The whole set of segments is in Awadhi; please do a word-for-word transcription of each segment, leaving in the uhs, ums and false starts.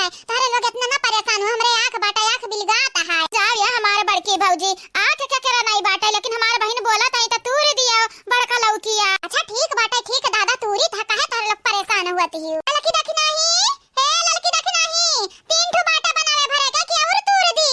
तोहरे लोग इतना ना परेशान हो, हमरे आँख बाटे, आँख बिलगात है। जाओ या हमार बड़की भौजी, आँख के केकरा नाई बाटे, लेकिन हमार बहिन बोलत है त तूर दियो बड़का लौकिया। अच्छा ठीक बाटे, ठीक दादा तूरी था, काहे तोहरे लोग परेशान हुअत ही? ललकी देखी नाही, ए ललकी देखी नाही, तीन ठो बाटे बनावे भरे के कि और तूर दी?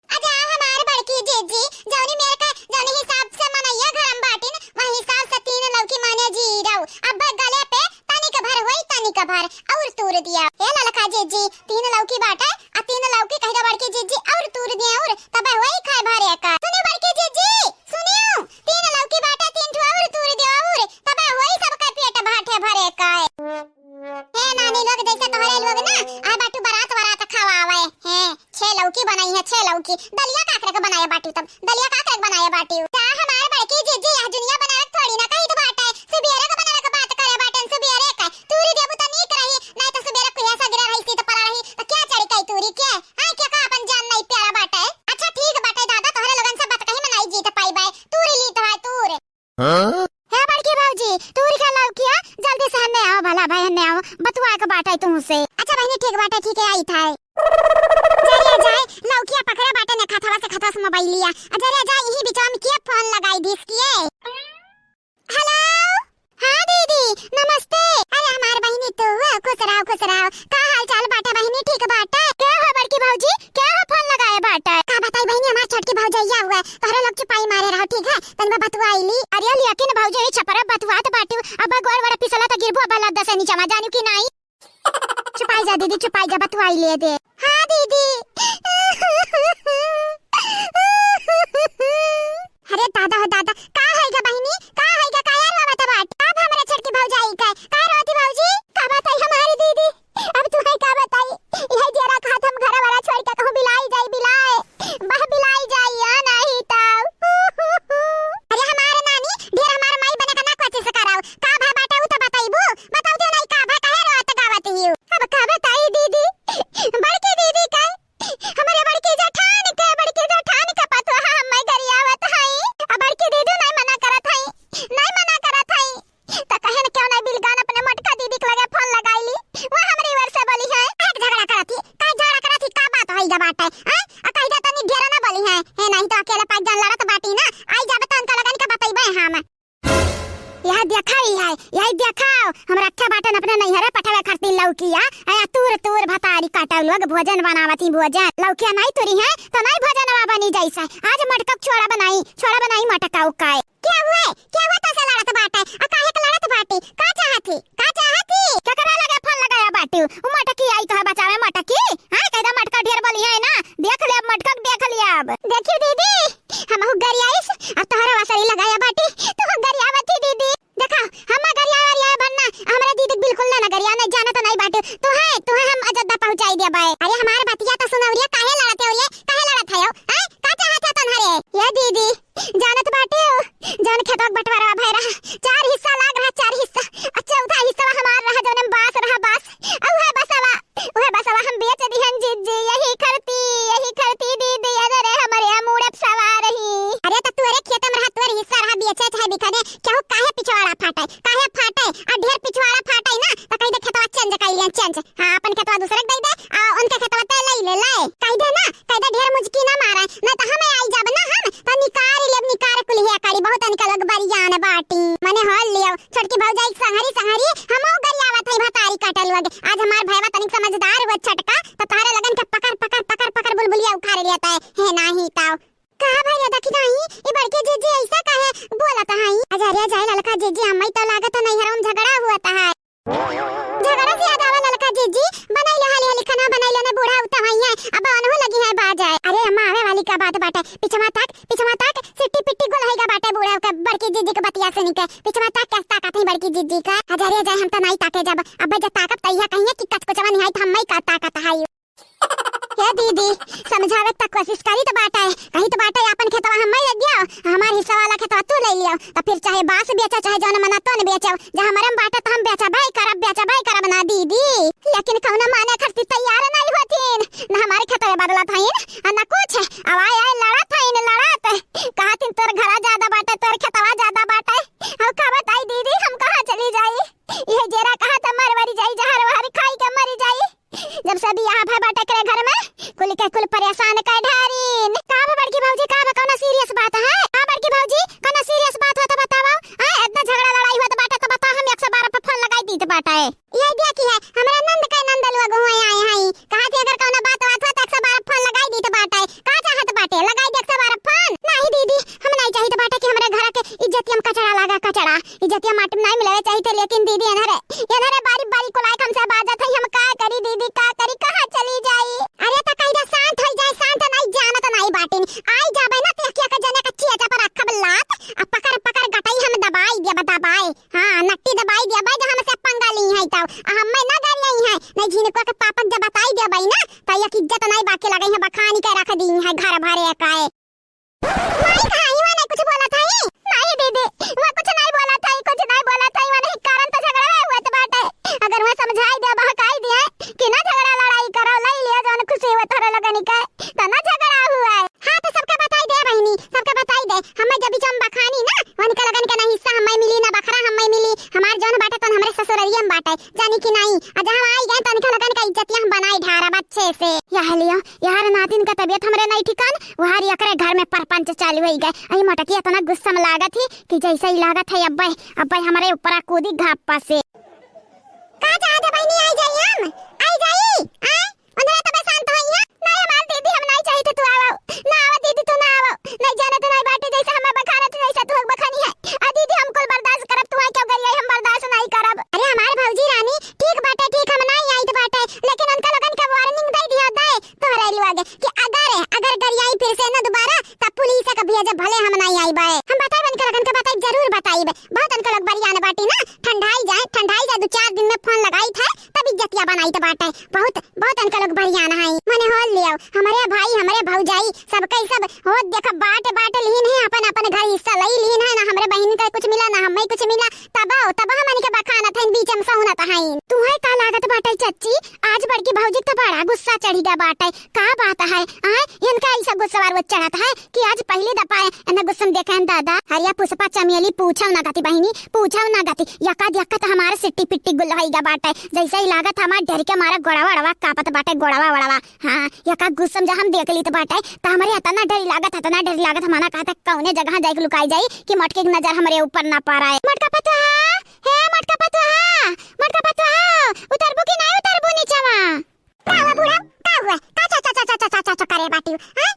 अच्छा हमार बड़की जीजी, जौनी मेर का, जौनी हिसाब से मनैया घर में बाटिन, वही हिसाब से तीन लौकी माने जीरो। अब गले पे तनिक भर होई, तनिक भर और तूर दिया। ए ललका जीजी, तीन लौकी बाटे, आ तीन लौकी कह दे बड़की जीजी और तूर दिया और तबे होई खाए भरे का। सुनियो बड़की जीजी, सुनियो, तीन लौकी बाटे, तीन ठो और तूर दिया और तबे होई सबका पेट भाटे भरे का। हे नानी लोग, जैसे तोहरे लोग ना आए बाटू बारात वारात खवावे, हैं, छे लौकी बनाई है, छे लौकी। दलिया काकरे के बनाए बाटू तब, दलिया काकरे के बनाए बाटू। का हमार बड़की जीजी यह दुनिया बनावे के थोड़ी ना कहित बाटे, सुबेरे के बनावे के बात करे बाटे, सुबेरे के। तूरी देबू त नीक रही, नहीं तो सुबेरे कुहेसा गिरा रही, सीत पड़ा रही, त क्या चढ़ी कई तूरी के? आय के का अपन जान नहीं प्यारा बाटे। अच्छा ठीक बाटे दादा, तोहरे लोगन से बात कहीं में नहीं जीत पाई बाय, तूरी ली तो है तूर। हाँ? हे बड़की भौजी, तूर के लौकिया, जल्दी से हन्ने आओ भला भाई, हन्ने आओ, बतुआ के बाटे तुमसे। अच्छा बहिनी, ठीक बाटे, ठीक है, आई था। जरिया जाए, लौकिया पकड़े बाटे ने खतवा से, खतवा से मोबाइलिया। आ जरिया जाए, यही बिचवा में किए फोन लगाई दिस किए। हेलो, हाँ दीदी, नमस्ते। अरे हमार बहिनी तू, खुश रहो, खुश रहो। का हाल चाल बाटे बहिनी, ठीक बाटे? क्या हो बड़की भौजी, क्या हो फोन लगाए बाटे? का बताई बहिनी, हमार छोटकी भौजैया हुआ, तोहरे लोग चुपाई मारे रहो, ठीक है? तनी बा बतुआई ली। अरे लेकिन भौजी, ई छपरा बतुआत बाटू, अब गोड़ वड़ा पिसला त गिरबो, अब लद्दा से नीचे मा जानू कि नाई? चुपाई जा दीदी, चुपाई जा, बतुआई ले दे। हाँ दीदी। अरे दादा हो दादा, का होइगा बहिनी, का होइगा, का यार रोवत बाट? अब हमरे छोटकी भौजाई का, का रोती भौजी? का बताई हमारी दीदी, अब तुम्हें का बताई, यह जेरा खात हम घर वाला छोड़ के कहूँ बिलाई जाई, बिलाए, बह बिलाई जाई, या नहीं तब। अरे हमारे नानी, ढेर हमार माई बने का ना कोशिश कराओ, का भा बाटे उ तो बताइबू, बताओ तो नहीं का भा, काहे रोत गावत हियो? अब का बताई दीदी, बड़की दीदी का, हमरे बड़की जेठान के, बड़की जेठान के पतोहा हम्मे गरियावत हई। आ बड़की दीदी नहीं मना करत हई, नहीं मना करत हई। त कहेन क्यों नहीं बिलगान अपने मोटका दीदी के लगे फोन लगाई ली, वो हमरी ओर से बोली है। काहे झगड़ा करत ही, काहे झगड़ा करत ही, का बात होई गा बाटे, हैं? आ कह दे तनी ढेर ना बोली है, हे नहीं तो अकेले पाँच जन लड़त बाटी ना, आई जाबे तो उनका लगन के बतइबे हम। यह देखा ही है, यही देखाओ, हम रखे बाटन अपने नैहरे पठावे खातिर लौकिया, आया तूर तूर भतारी काटा लोग भोजन बनावती भोजन, लौकिया नहीं तुरी है तो नहीं भोजनवा बनी जैसे। आज मटका छोड़ा बनाई, छोड़ा बनाई मटका उकाए। क्या हुए, क्या हुआ तो से लड़त बाटे, आ काहे के लड़त बाटे, का चाहत ही, का चाहत ही? केकरा लगे फोन लगाया बाटू, उ मटकी आई तो है बचावे मटकी, हाँ कहदा मटका ढेर बोली है ना, देख ले अब मटका देख लिया अब। देखियो दीदी, हमहू गरियाइस, अब तोहरा वासरी लगाया बाटी, तू गरियावत ही दीदी। देखा, हम गरिया गरिया बनना, हमरा दीदी बिल्कुल ना, ना गरिया, नहीं जाना तो नहीं बाटू। तू है, तू है हम अजद्दा पहुँचाई दिया बाय। अरे हमार बतिया तो सुनौरिया, काहे लड़त है औरिया, काहे लड़त है हो? हैं? का चाहत है तोहरे? ये दीदी, जानत बाटे हो, जौन खेतवा के बंटवारा भय रहा, चार हिस्सा लाग रहा, चार हिस्सा, आ चौथा हिस्सा हमार रहा, जौन में बास रहा, बास, आ उहे बसवा उहे बसवा हम बेच दिहन जीजी, यही खरती, यही खरती दीदी, अरे रे हमरे मुड़े पे सवार ही। अरे त तोरे खेते में रहा, तोरे हिस्सा रहा, बेचे चाहे बिका दे, केहू काहे पिछवाड़ा फाटे, काहे फाटे? आ ढेर पिछवाड़ा फाटे ना, त कह दे खेतवा change कर ले, change। हाँ, अपन खेतवा दूसरे के दे दे, आ उनके खेतवा ते ले ले, ले। कह दे ना, कह दे ढेर मुझकी ना मारे, ना त हमें आई जाब ना हम, त निकार लेब, निकार कुलिया करी, बहुत निकल बरियान बाटी। मने हल लियो, छोटकी भौजाई संहरी संहरी, हमहू गरियावत हई भतारी काटल लगे। आज हमार भैया तनिक समझदार हुआ छोटका, त तोहरे लगन के पकड़, पकड़, पकड़, पकड़ बुलबुलिया उखाड़ लिया तय। हे नाही ताव। का भैया देखी नाही, ई बड़के जीजी ऐसा काहे बोलत हई? अजरिया जाए ललका जीजी, हम्मई तो लागत है नैहर में झगड़ा हुआ है। झगड़ा से याद आवा ललका जीजी, बनाई ले हाली हाली खाना बनाई लेने, बूढ़ा उता हुई है, अब अनहु लगी है बाजे। अरे अम्मा आवे वाली का बात बाटे, पिछवा तक पिछवा ताक, सिट्टी पिट्टी गोल होइगा बाटे बूढ़ा के बड़की जीजी के बतिया सुनी के। पिछवा ताक, के ताकत है बड़की जीजी का? अजरे जाए हम त नाई ताके जब। अबे जब ताकब त इहा कहिए कि कचकुचवा निहाई त हम्मई का ताकत है। हे दीदी, समझावे त कोशिश करी त बाटे, कही त बाटे अपन खेतवा हम्मई ले दियो, हमार हिस्सा वाला खेतवा तू ले लियो, त फिर चाहे बास बेचा चाहे जौन मना तौन बेचो, जहाँ मरम बाटे त हम बेचबे करब, बेचबे करब ना दीदी। लेकिन कौनो माने खातिर तैयार नहीं होतीन, न हमारे खेतवे बदलत हईन, आ न कुछ। अब आए आए लड़त हईन, लड़त। कहतीन तोर घरा ज्यादा बाटे, तोर खेतवा ज्यादा बाटे। अब का बताई दीदी, हम कहाँ चली जाई? यह जेरा कहा त मर मरी जाई, जहर वहर खाई के मरी जाई। जब हम्मे जब भी जम बखानी ना, उनका लगन के ना हिस्सा हम्मे मिली, ना बखरा हम्मे मिली। हमार जौन बाटे तौन हमरे ससुररिया में बाटे, जानी कि नाई? आ जहाँ आई गए तो उनका लगन का इज्जतिया हम बनाई ढारब अच्छे से। यह लियो, यार नातिन का तबियत हमरे नाई ठिकान, वहार एकरे घर में परपंच चालू होई गए। अई मोटकी इतना गुस्सा में लागत ही कि जैसे ही लागत है अब्बे, अब्बे हमरे ऊपर कूदी घापा से। का चाहत है बहिनी, आई जाई हम? आई जाई? आय? उन्हें तो बस शांत होई है। नहीं हमार दीदी, हम नहीं चाहित तू आवा। ना आवा दीदी, तू ना आवा। नहीं जाने तो नहीं बाटे, जैसे हमें बखानत, जैसे तू बखानी है। आ दीदी, हम कुल बर्दाश्त करब, तू क्यों गरियाई, हम बर्दाश्त नहीं करब। अरे हमार भौजी रानी, ठीक बाटे, ठीक, हम नहीं आइत बाटे, लेकिन उनका लोगन के warning दे दिया दे तोहरे लोग के कि अगर, अगर गरियाई फिर से ना दोबारा, तब पुलिस के भेजब, भले हम नहीं आइबे। हम बताइब उनका लोगन के, बताइब, जरूर बताइब। बहुत उनका लोग बरियान बाटी ना, ठंडाई जाए, ठंडाई जाए, दो चार दिन में फोन लगाई थे, तब इज्जतिया बनाई तो बाटे। बहुत, बहुत उनका लोग बरियान है। मने होल लियो, हमरे भाई, हमरे भौजाई, सबके सब हो देखा बाट, बाट लीन है, अपन, अपन घर हिस्सा लई लीन है, ना हमरे बहिन का कुछ मिला, ना हमें कुछ मिला। तब, तब हमन के बखानत है, बीच में सहुनत है। तुम्हें का लागत बाटे चच्ची, आज बड़की भौजी तो बड़ा गुस्सा चढ़ी गया बाटे। का बात है, आय? इनका ऐसा गुस्सा वार वो चढ़त है कि आज पहली दफा है इन्हें गुस्सा में देखे हैं दादा। हरिया पुष्पा चमेली पूछो ना गति बहिनी, पूछो ना गति। यका यका तो हमारे सिट्टी पिट्टी गुल होई गया बाटे। जैसे ही लागत हमार डर के मारा गोड़वा वड़वा कापत बाटे, गोड़वा वड़वा। हाँ, यका गुस्सा में जब हम देख ली तो बाटे, तो हमारे इतना डर लागत, इतना डर लागत, हमारा कहा था कौने जगह जाए के लुकाई जाई कि मटकी की नजर हमारे ऊपर ना पड़े। मटका पतोहा, हे मटका पतोहा, मटका पतोहा, उतरबू कि नहीं उतरबू नीचवा? का हुआ बूढ़ा? का हुआ? का चा चा चा चा चा चा चा करे बाटी? हाँ?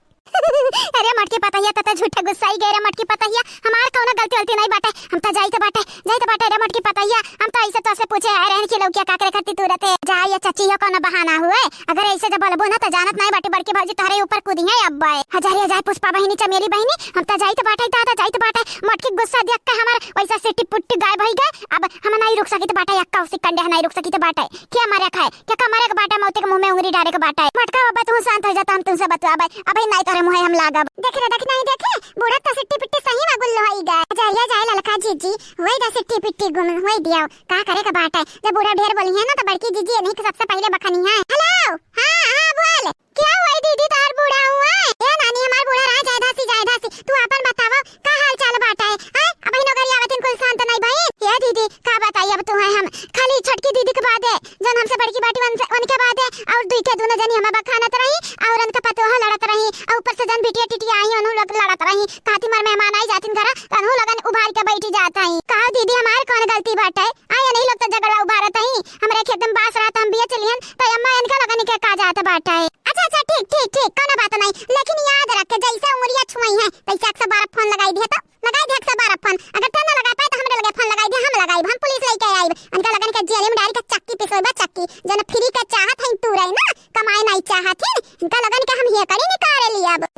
अरे मटकी पतहिया, त त झूठे गुस्साई गए रे मटकी पतहिया, हमार कौनो गलती वलती नहीं बाटे, हम त जाइत बाटे, जाइत बाटे रे मटकी पतहिया, हम त ऐसे तो से पूछे आए रहन कि लौकिया का करे खातिर तू रहते। जा ये चच्ची, यो कौनो बहाना हुए, अगर ऐसे जब बोलबो ना त जानत नहीं बाटी बड़की भौजी तोहरे ऊपर कूदी है अब। हजारी हजार पुष्पा बहिनी, चमेली बहिनी, हम त जाइत बाटे दादा, जाइत बाटे, मटकी गुस्सा देख के हमार वैसा सिट्टी पुट्टी गायब होई गए, अब हम नहीं रुक सकित बाटे, यक्का उसी कंडे नहीं रुक सकित बाटे। के मरे खाए, के का मरे के बाटे, मौते के मुंह में उंगली डाले के बाटे। मटका बाबा, तू शांत हो जा, त हम तुमसे बतवाबे। अबे नहीं तोरे मुंहे हम लागब। देख रे, देख नहीं देखे, बूढ़ा तो सिट्टी पिट्टी सही में गुल्लो होई गए। जरिया जाए ललका जीजी, वही दा सिट्टी पिट्टी गुम होई दिया। का करे के बाटे, जब बूढ़ा ढेर बोली है ना, तो बड़की जीजी इन्हीं के सबसे पहले बखनी है। हेलो, हाँ, हाँ, बोल। क्या हुआ दीदी, तार बूढ़ा हुआ है? ए नानी, हमार बूढ़ा रहा, जाए धासी, जाए धासी। तू आपन बतावा, का हाल चाल बाटे? हैं? अबहिनो गरियावत हिन, कुल शांत नहीं भई? ए दीदी, का बताई अब तुहे हम? खाली छोटकी दीदी के बादे, जौन हमसे बड़की बाटी, उनसे, उनके बादे, और दुई के दुनो जनी हमें बखानत रही, और उनके पतोह लड़त रही, और ऊपर से जौन बिटिया टिटिया आई, उन्हू लोग लड़त रही। कहती, "मोर मेहमान आई जातिन घरा, त उन्हू लोगन उभार के बैठी जात हई।" कहो दीदी, हमार कौन गलती बाटे? आय, इन्हीं लोग तो झगड़ा उभारत हई, हमरे खेत में बांस रहत, हम बेच लिहन, त अम्मा इनका लोगन के का जात बाटे? अच्छा, अच्छा, ठीक, ठीक, ठीक, कौनो बात नहीं, लेकिन याद रख के जैसे उंगलिया छुई है, तैसे एक सौ बारह फोन लगाई दिए तो। लगाई दे एक सौ बारह फोन। अगर ते ना लगा पाए तो हमरे लगे फोन लगाई दे, हम लगाई, हम पुलिस लेके आइब। इनका लगन के जेल में डाल के चक्की पिसोइबा चक्की। जन फ्री के चाहत है तू रहे ना, कमाए नहीं चाहत है, इनका लगन के हम हेकड़ी निकाल लियब।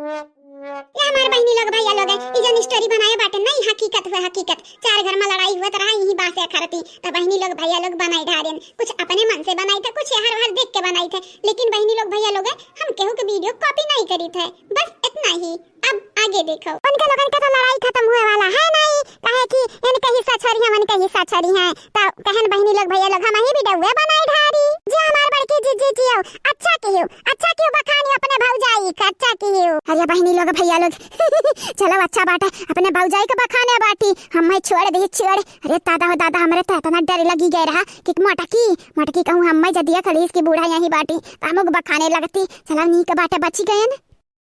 ये हमार बहिनी लोग, भैया लोग, ई जन स्टोरी बनाए बाटे नहीं, हकीकत हुए हकीकत। चार घर में लड़ाई हुआ तो रहा यही बात से खरती, तो बहिनी लोग भैया लोग बनाई ढारेन। कुछ अपने मन से बनाई थे, कुछ हर हर देख के बनाई थे, लेकिन बहिनी लोग भैया लोग, हम केहू के वीडियो कॉपी नहीं करी थे, बस इतना ही। अब आगे देखो। उनका लोगन के तो लड़ाई खत्म हुए वाला है नहीं, काहे कि इनके हिस्सा छोरी है, उनके हिस्सा छोरी है। तो कहन बहिनी लोग, भैया लोग, हम ही वीडियो बनाई ढारी। जे हमार बड़की जीजी जियो, अच्छा कियो, अच्छा कियो बखानी अपने भौजाई का, अच्छा कियो। अरे बहिनी लोग, भैया लोग, चलो अच्छा बाटे, अपने भौजाई के बखाने बाटी, हम छोड़ दी, छोड़। अरे दादा हो दादा, हमरे तो इतना डर लगी गए रहा कि मोटकी, मोटकी कहूँ हम जदिया खड़ी इसकी बूढ़ा यहीं बाटी, तो हमको बखाने लगती। चलो नीक बाटे, बची गए न।